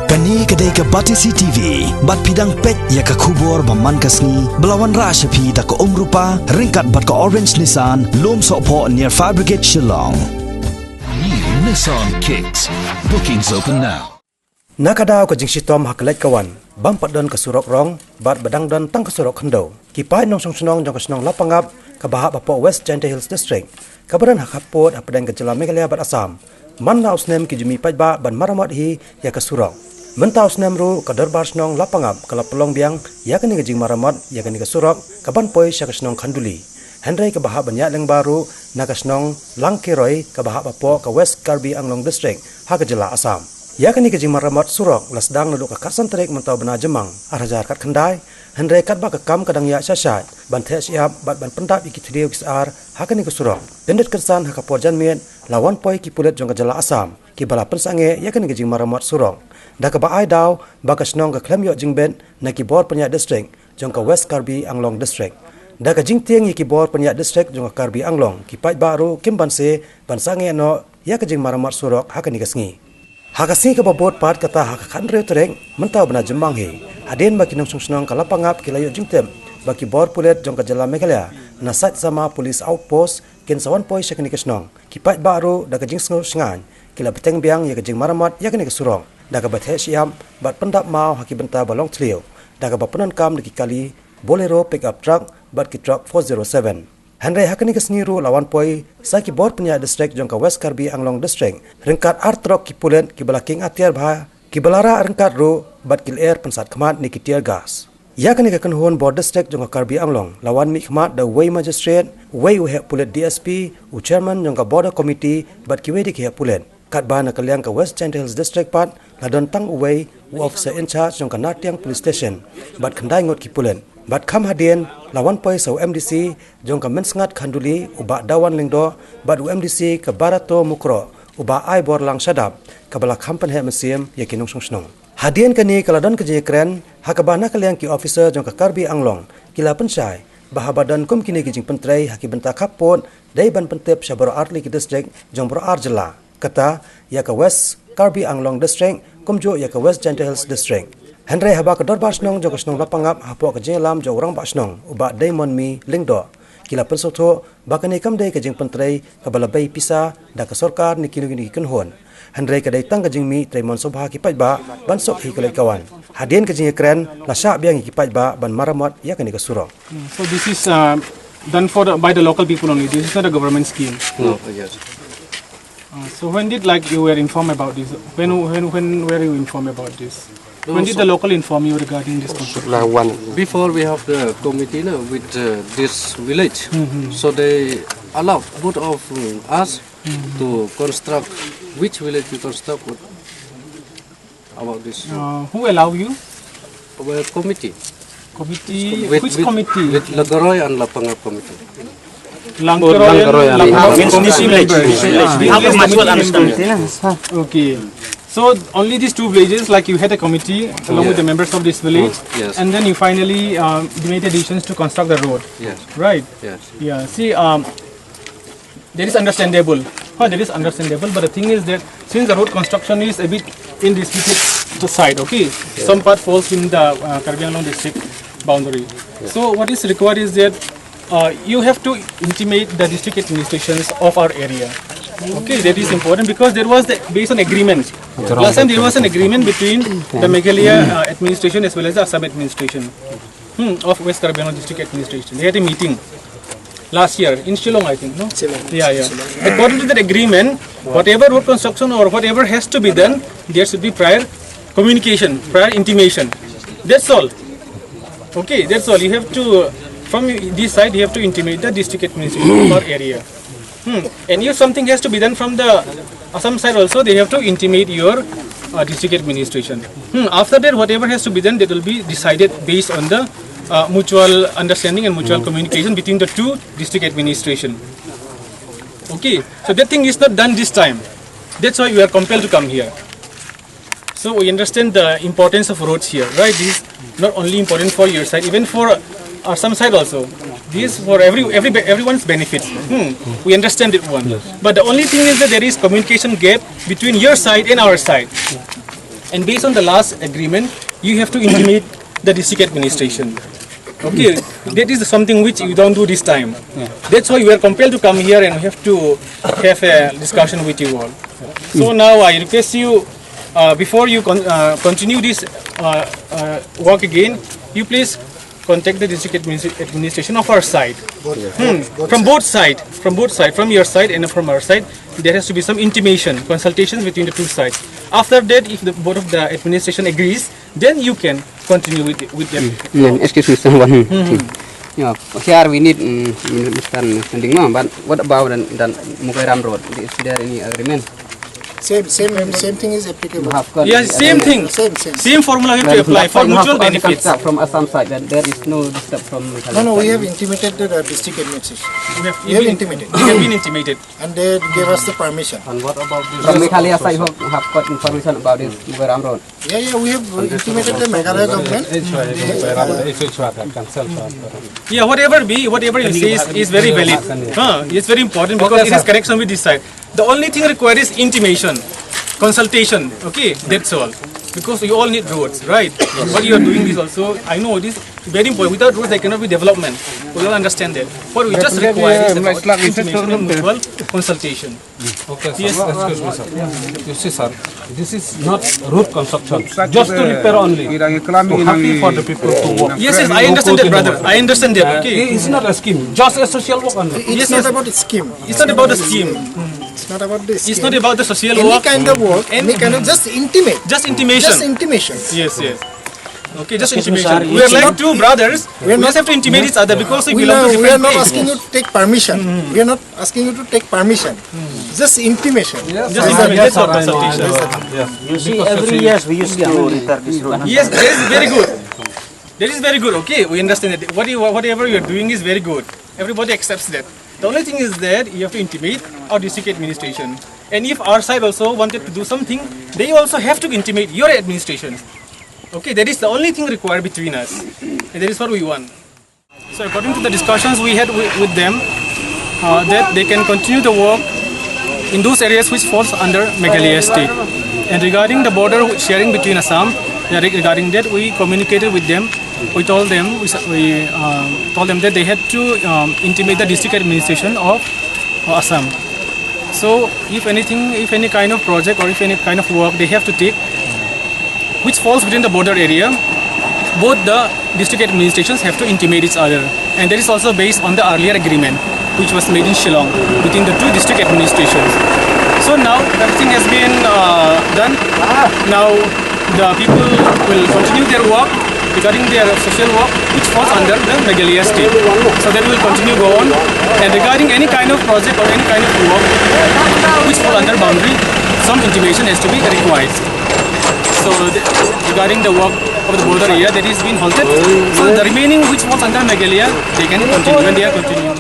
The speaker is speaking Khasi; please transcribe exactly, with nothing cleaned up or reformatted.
Kane ka dei ka Batesi T V, bad phi dang peit ïa ka khubor ba man ka sngi, ba la wanrah sha phi da ka Umrupa, ryngkat bad ka Orange Nissan, Lumsohphoh near Fire Brigade Shillong. New Nissan Kicks. Bookings open now. Na ka daw ka jingshitom ha ka leit ka wan, bym pat don ka surok rong, bad ba dang don tang ka surok khyndew. Ki paid nongshong shnong jong ka shnong Lapangap, kaba hap hapoh West Jaintia Hills District, kaba don ha khappud hapdeng ka jylla Meghalaya bad Assam, man la u snem ki ju mih paidbah ban maramot hi ïa ka surok. Mynta u snem ruh ka dorbar shnong Lapangap ka la pynlong biang ïa kane ka jingmaramot ïa kane ka surok kaban poi sha ka shnong Khanduli. Hynrei kaba hap ban ïaid lyngba ruh na ka shnong Langkeroi kaba hap hapoh ka West Karbi Anglong District ha ka jylla Assam. Ïa kane ka jingmaramot surok la sdang naduh ka khatsan tarik mynta u bnai Jymmang ar hajar khatkhyndai, hynrei katba ka kam ka dang ïaid shah shah ban theh shyiap bad ban pyndap ïa ki thliew ki syiar ha kane ka surok. Kyndit kynsan ha ka por janmiet la wan poi ki pulit jong ka jylla Assam kiba la pynsangeh ïa kane ka jingmaramot surok, da kaba ai daw ba ka shnong ka khlem ïoh jingbit na ki bor pynïaid district jong ka West Karbi Anglong District. Da ka jingtieng ïa ki bor pynïaid district jong ka Karbi Anglong, ki paidbah ruh kim banse ban sangeh noh ïa ka jingmaramot surok ha kane ka sngi. Ha ka sngi kaba bud pat, kata ha ka khathynriew tarik mynta u bnai Jymmang hi, hadien ba ki nongshong shnong ka Lapangap ki la ïoh jingtip ba ki bor pulit jong ka jylla Meghalaya na Saitsama Police Outpost kin sa wan poi sha kane ka shnong, ki paidbah ruh da ka jingsngewsih shngaiñ ki la bteng biang ïa ka jingmaramot ïa kane ka surok, da kaba theh shyiap bad pyndap maw ha ki bynta ba long thliew, da kaba pyndonkam da ki kali Bolero pickup truck bad ki truck four zero seven. Hynrei ha kane ka sngi ruh la wan poi sa ki bor pynïaid district jong ka West Karbi Anglong District, ryngkat ar trok ki pulit kiba la kieng atiar bha, kiba la rah ryngkat ruh bad ki lyer pynsat khmat ne ki tear gas. Ïa kane ka kynhun bor district jong ka Karbi Anglong la wan mihkhmat da uwei u magistrate, uwei u heh pulit D S P, u chairman jong ka border committee bad kiwei de ki heh pulit. Katba na ka liang ka West Jaintia Hills District pat la don tang uwei u officer in charge jong ka Nartiang Police Station bad khyndai ngut ki pulit. Bad kham hadien la wan poi sa u M D C jong ka Mynsngat Khanduli, u Bah Dawan Lyngdoh, bad u M D C ka Barato Mukroh, u Bah Aiborlang Shadap, kaba la kham pynheh mynsiem ïa ki nongshong shnong. Hadien kane ka la don ka jingïakren ha kaba na ka liang ki officer jong ka Karbi Anglong ki la pynshai ba haba don kum kine ki jingpyntrei ha ki bynta khappud, dei ban pyntip sha baroh artylli ki district jong baroh ar jylla, kata ïa ka West Karbi Anglong District kumjuh ïa ka West Jaintia Hills District. Hynrei haba ka dorbar shnong jong ka shnong Lapangap hapoh ka jingïalam jong u rangbah shnong u Bah Deimonmi Lyngdoh, ki la pynsngewthuh ba kane kam dei ka jingpyntrei kaba la bei pisa da ka sorkar ne kino kino ki kynhun, hynrei ka dei tang ka jingmih trei mon sngewbha ki paidbah ban suk hi ka leit ka wan. Hadien ka jingïakren la shah biang ïa ki paidbah ban maramot ïa kane ka surok. So this is uh, done for the, by the local people only. This is not a government scheme. No, yes. Uh, so when did, like, you were informed about this? When when when were you informed about this? When did the local inform you regarding this construction? Before we have the committee, no, with uh, this village, so they allowed both of uh, us to construct. Which village we construct? What about this? Uh, who allow you? Our committee. Committee? With, which with, committee? With Langkeroi and Lapangap committee. Langkeroi and Lapangap committee members. We have a mutual understanding. Okay. So only these two villages, like, you had a committee along with the members of this village, yes, and then you finally uh, made the decisions to construct the road. Yes. Right? Yes. Yeah. See, um, that is understandable. Huh, that is understandable. But the thing is that since the road construction is a bit in this side, okay, some part falls in the uh, Karbi Anglong district boundary. So what is required is that uh, you have to intimate the district administrations of our area. Okay, that is important because there was the, based on agreement. Last time there was an agreement between the Meghalaya uh, administration as well as the Assam administration. Hmm, of West Karbi Anglong District Administration. They had a meeting last year in Shillong, I think, no? Shillong. Yeah, yeah. According to that agreement, whatever road construction or whatever has to be done, there should be prior communication, prior intimation. That's all. Okay, that's all. You have to, from this side, you have to intimate the district administration or area. Hmm. And if something has to be done from the Assam side also, they have to intimate your uh, district administration. Hmm. After that, whatever has to be done, that will be decided based on the uh, mutual understanding and mutual communication between the two district administration. Okay, so that thing is not done this time. That's why we are compelled to come here. So we understand the importance of roads here, right? This is not only important for your side, even for Assam side also. This is for every, every everyone's benefit. Hmm. We understand it one. But the only thing is that there is communication gap between your side and our side. And based on the last agreement, you have to intimate the district administration. Okay, that is something which you don't do this time. That's why we are compelled to come here and we have to have a discussion with you all. So now I request you, uh, before you con- uh, continue this uh, uh, work again, you please contact the district administ- administration of our side. Hmm. From both side, from both side, from your side and from our side, there has to be some intimation, consultations between the two sides. After that, if the board of the administration agrees, then you can continue with with them. Yeah, excuse me, sir. One thing. Yeah, here we need mm, Mister Sending, no? But what about that, that Mugoiram Road? Is there any agreement? Same, same, same thing is applicable. You have got Yes, same thing. Same, same. Same formula you have to apply for You have mutual only benefits. Construct from Assam side, that there is no disturb from Meghalaya No, no, we side. have intimated the uh, district administration. We have, We have intimated. We have been intimated. And they gave us the permission. And what about this? From Meghalaya side, you have got information about this Mugoiram Road. Yeah, yeah, we have intimated the Meghalaya government. H Y, H Y, consult. Yeah, whatever be, whatever you say is, is very valid. Huh, it's very important because it has connection with this side. The only thing required is intimation, consultation. Okay, that's all. Because we all need roads, right? What you are doing is also, I know this is very important. Without roads, there cannot be development. We all understand that. What we just require is about intimation and mutual consultation. Okay, sir. Yes. Excuse me, sir. You see, sir, this is not road construction. Just to repair only. To happy for the people to walk. Yes, yes, I understand that, brother. I understand that. Okay. It's not a scheme. Just a social work only. It's not about the scheme. It's not about the scheme. It's not about the scheme. It's not about the social Any work. Kind of work, any kind of just intimate. Just intimation. Just intimation. Yes, yes. Okay, just intimation. We are like two brothers. We just have to intimate each other because we We belong are, to we different are not faith. Asking you to take permission. We are not asking you to take permission. Just intimation. Just intimate for consultation. Yes. You see, every years we used to repair this road. Yes, that is very good. That is very good. Okay, we understand that. What you, whatever you are doing is very good. Everybody accepts that. The only thing is that you have to intimate our district administration. And if our side also wanted to do something, they also have to intimate your administration. Okay, that is the only thing required between us. And that is what we want. So according to the discussions we had with, with them, uh, that they can continue the work in those areas which falls under Meghalaya state. And regarding the border sharing between Assam, yeah, re- regarding that we communicated with them. We told them, we, s- we um, told them that they had to um, intimate the district administration of uh, Assam. So if anything, if any kind of project or if any kind of work they have to take, which falls within the border area, both the district administrations have to intimate each other, and that is also based on the earlier agreement which was made in Shillong between the two district administrations. So now everything has been uh, done. Now the people will continue their work regarding their social work, which falls under the Meghalaya state. So that will continue go on. And regarding any kind of project or any kind of work which fall under boundary, some intimation has to be required. So the, regarding the work of the border area, that is being halted. So the remaining which falls under Meghalaya, they can continue and they are continuing.